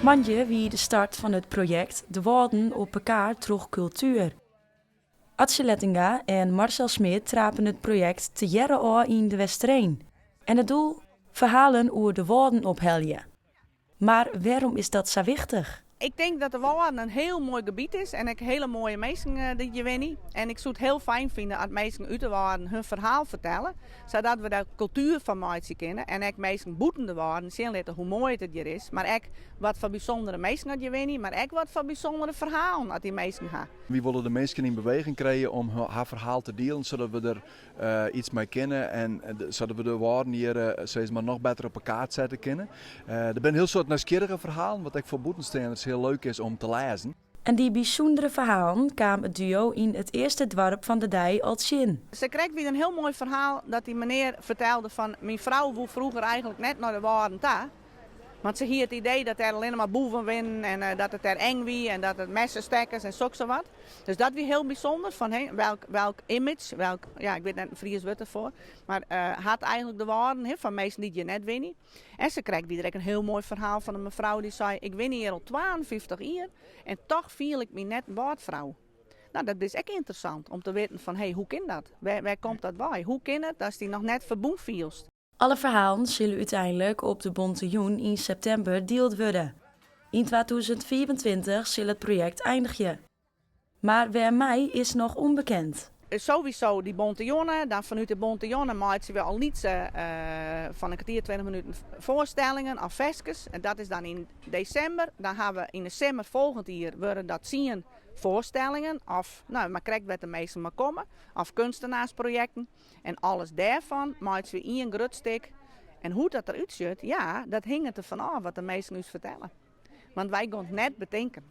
Moandei wie de start fan it projekt De Wâlden op 'e kaart troch kultuer. Atsje Lettinga en Marcel Smit trapen it projekt tegearre ôf yn De Westereen. En it doel? Ferhalen oer de Wâlden ophelje. Mar wêrom is dat sa wichtich? Ik tink dat de Wâlden in hiel moai gebiet is en ek hiele moaie minsken dy't hjir wenje. En ik soe it hiel fijn fine as minsken út de Wâlden hun ferhaal fertelle, sadat we der kultuer fan meitsje kinne en ek minsken bûten de Wâlden sjen litte hoe moai it hjir is, mar ek wat foar bysûndere minsken at hjir wenje, mar ek wat foar bysûndere ferhalen at dy minsken ha. Wy wolle de minsken yn beweging krije om har ferhaal te dielen, sadat we der iets mei kinne en sadat we de Wâlden hjir sis mar noch better op 'e kaart sette kinne. Der binne in hiel soad nijsgjirrige ferhalen, wat ek foar bûtensteanders hiel leuk is om te lêzen. En dy bysûndere ferhalen kaam it duo yn it earste doarp fan de dei al tsjin. Sakrekt wie in hiel moai ferhaal dat dy menear fertelde fan myn frou woe froeger eigenlik net nei de Wâlden ta. Want se hie it idee dat dêr allinne mar boeven wienen en dat it dêr eng wie en dat it messestekkers en soksawat. Dus dat wie hiel bysûnder fan he, welk, welk image, welk, ja, ik wit net in Frysk wurd derfoar, mar hat eigenlik de Wâlden he, foar minsken dy't hjir net wenje. En sakrekt wie der ek in hiel moai ferhaal fan in mefrou dy sei, ik wen hjir al 52 jier en toch fiel ik my net in Wâldfrou. No, dat is ek ynteressant om te witten fan he, hoe kin dat? Wêr, wêr komt dat wei? Hoe kin it datst dy noch net ferbûn fielst? Alle ferhalen sille úteinlik op de Bonte Jûn yn septimber dield wurde. Yn 2025 sil it projekt einigje. Mar wêrmei is noch ûnbekend. Sowieso dy Bonte Jûn. Dan fanút de Bonte Jûn meitsje we al lytse fan in kertier, 20 minuten foarstellingen of ferskes. En dat is dan yn desimber. Dan ha we yn de simmer folgjend jier wurde dat 10 foarstellingen of no, mar krekt wêr't de minsken mar komme of kunstenaarsprojekten. En alles dêrfan meitsje we ien grut stik. En hoe't dat derút sjocht, ja, dat hinget derfan ôf wat de minsken ús fertelle. Want wy gean it net betinken.